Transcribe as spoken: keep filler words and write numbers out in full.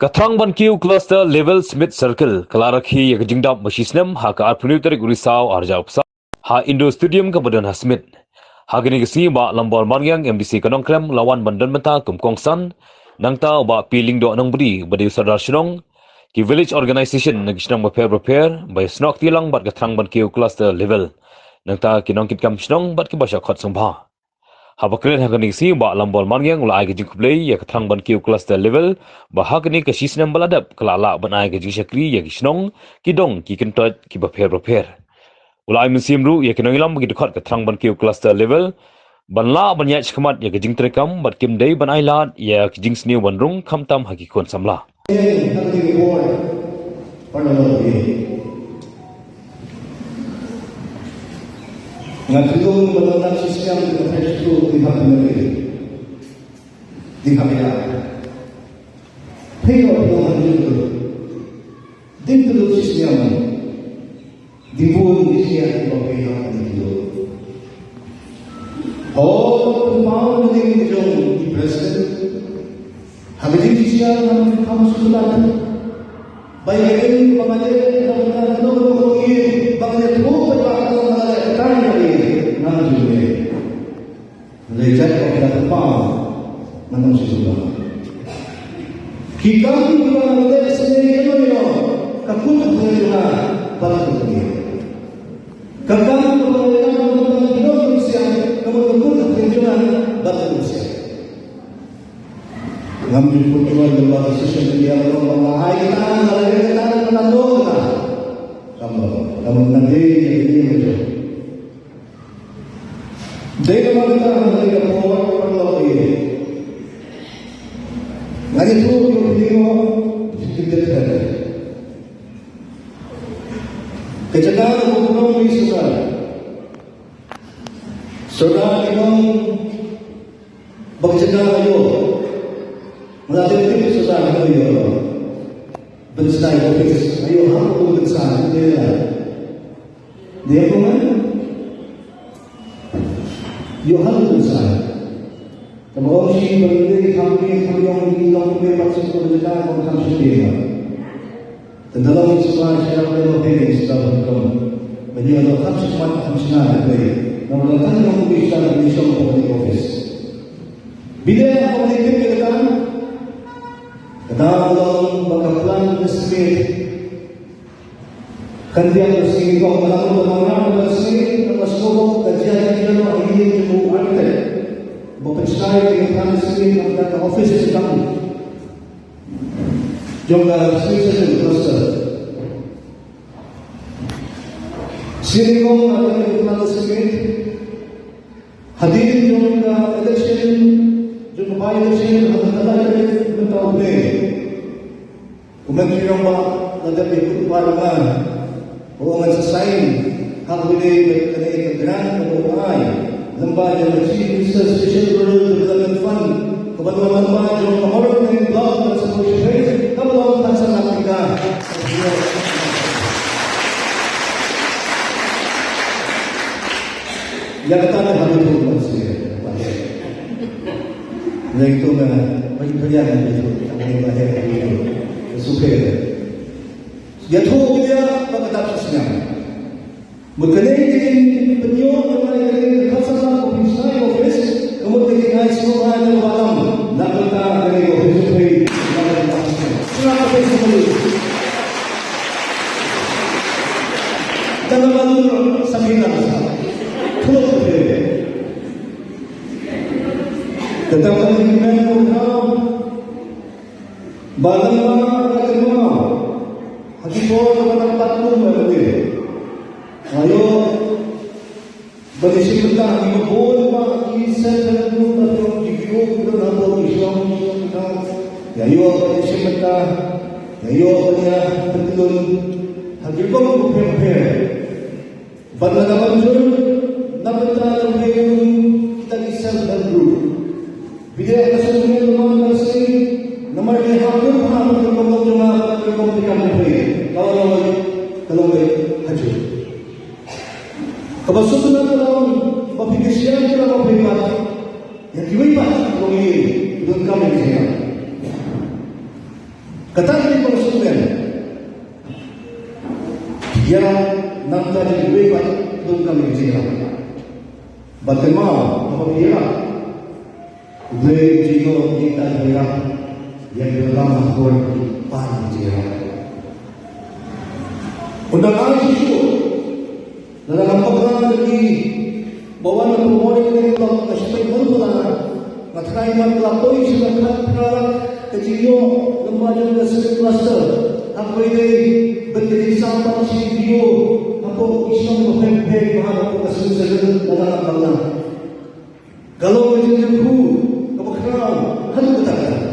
Ka Thrang Ban Kiew Cluster Level Smit Circle ka la rakhe ïa ka jingdap ba shi snem ha ka arphew tarik u Risaw arhajar arphew saw ha Indoor Stadium kaba don ha Smit. Ha kane ka sngi Bah Lambor Marngiang, M D C ka Nongkrem, la wan ban don bynta kum kongsan, nangta u Bah P Lyngdoh Nongbri uba dei u Sordar Shnong, ki Village Organization na ki shnong bapher bapher, ba ïasnoh kti lang bad ka Thrang Ban Kiew Cluster Level, nangta ki nongkitkam shnong bad kiba shah khot sngewbha. Haba kren ha kane ka sngi Bah Lambor Marngiang u la ai ka jingkhublei ïa ka Thrang Ban Kiew Cluster Level ba ha kane ka shi snem ba la dep ka la lah ban ai ka jingshakri ïa ki shnong, ki dong, ki kyntoit kiba pher bapher. U la ai mynsiem ruh ïa ki nongïalam ba ki dkhot ka Thrang Ban Kiew Cluster Level ban lah ban ïaid shakhmat ïa ka jingtrei kam bad kim dei ban ai lad ïa ka jingsniew ban rung khamtam ha ki khun samla. Nga kylluid ba la dap shi snem ka phase two ding ha pynlong ding ha ïa. Phi ïoh phi ïoh hanjut tu. Ding tu shi snem. Ding bun ding ïa ba phi ïoh hanjut tu. Oh, pynpaw ding jong i president. Ha ka jingshisha ngam kham sngewthuh. Ba ïa kane ba nga leh na ka bynta jong ka ïing ba nga leh thuh ba ka long nga leh ka tang ïa ïing ngam ju leh. Lei jait ba ka pynpaw ngam sngewthuh. Ki kam kiba nga leh sngewthuh ïa ka kut ka pynpaw ba ka pynpaw. Ka kam kaba nga leh na ka bynta jong ka ïing ka kut ka pynpaw ba ka pynpaw. Ngam ju pynpaw ïa ka social media ba nga ai ka tang, nga ai ka tang, nga ai ka tang. Kam ba, kam ba nga dei, dei, dei, dei. Dei namar kata nga dei ka por paralok ïa. Nga ïathuh ïa u Pynïoh, ka jaka ka buh nong ïa u Sordar. Sordar ïa nong ba ka jaka ïa u. Nga la tip tip Sordar ïa u. Ban snai office ïa u, ha u ban snai ïa u. Dei kumne? Ïoh hal tu sa. Tang ba ong shi ba lei kham phi kham ïong, ngi long kumne, bad shu kumne da ong kham shu phi ba. Tang da long shi ba shi ïong da long phi sa ba kum. Ba ngi long kham shi mat kham shi na da phi. Ngi long tang ïong kumne sa da ngi shong kumne office. Bide kumne tip ka dang. Ka dang long ba ka plan estimate. Kan biang ka sngi kong, ka la kong, ka la kong, ka la sngi, ka la sngi kong, ka jia jia jia kong, ka ïing jong u architect. Ba pynshai ka plan sngi, ka plan ka office jong ka. Jong ka Smit Circle Cluster. Sngi kong, ka plan sngi. Hadien jong ka election, jong ka by-election, ha ka kata ka mynta u Blei. Kumne ki ong ba la dep ïa kut ba nga. Ba ong ngan sa sign ha kaba ïadei bad kane ka grant kaba u ai lyngba jong ka Chief Minister Special Rural Development Fund, kaba long lyngba jong ka Mawryngkneng Block, ban sa shiphew, kaba long khatsan lak tyngka. Ïa kata ka hap ïathuh ban sngewthuh. Ïa ito nga, ba ïa ïathuh, ba ïa ïathuh. Ka sngewthuh. Ïathuh ïa ba ka dap shisha. Mut kane ka jingpynïoh, kane ka jingpynïoh ka pynshai office, ka mut ka jingai sngewbha ïa ba lam na ka bynta kane ka office. Sngewbha office. Tang ba lu sa mina sa. Thok te. Tang ba lu men ko ka. Ba la ma ka ma. Ha ki por ba na pat lu ma te. Ayo. Ba ni shim bynta ha ki bun ba ki self help group ba ki ong ki ki ong ki don ha bor ki shong ki shong ki shong. Ïa ïoh ba ni shim bynta. Ïa ïoh ba ni ïa pyntlun ha ki bun ki pher pher. Bad la ka ban jur na bynta jong ki ong kita ki self help group. Bide ka sngewthuh ïa ka sngewthuh namar ki hap ïa ka hap ïa ka bor jong nga ïa ka bor jong nga. Ka long ka long ka ha jur. Kaba suk na ka long ba phi ka shiang ka long ba phi pat. Ïa kiwei pat long ïa ki donkam ïa ki shiang. Kata ka dei ba nga sngewthuh. Ïa nangta jong kiwei pat donkam ïa ka jingïarap. Bad te ma haba phi ïarap, U Blei u ju ïoh ïa kita kiba ïarap ïa kiba dang ha khun ban ïa ka jingïarap. Ynda nga shisha Lada ngam bakla ïa ki ba wan na pyrmoi ka dei ba nga shu peit bun bha. Nga tharai nga la poi sha ka khatphra lak ka jingïoh lyngba jong ka Civic Cluster. Ha kawei dei ban ka jingsam bad shi video hapoh ki shnong ba pher pher ba ha ka Civic Cluster lada ngam bakla. Ka long ka jingkyrkhu kaba khraw haduh katta katta.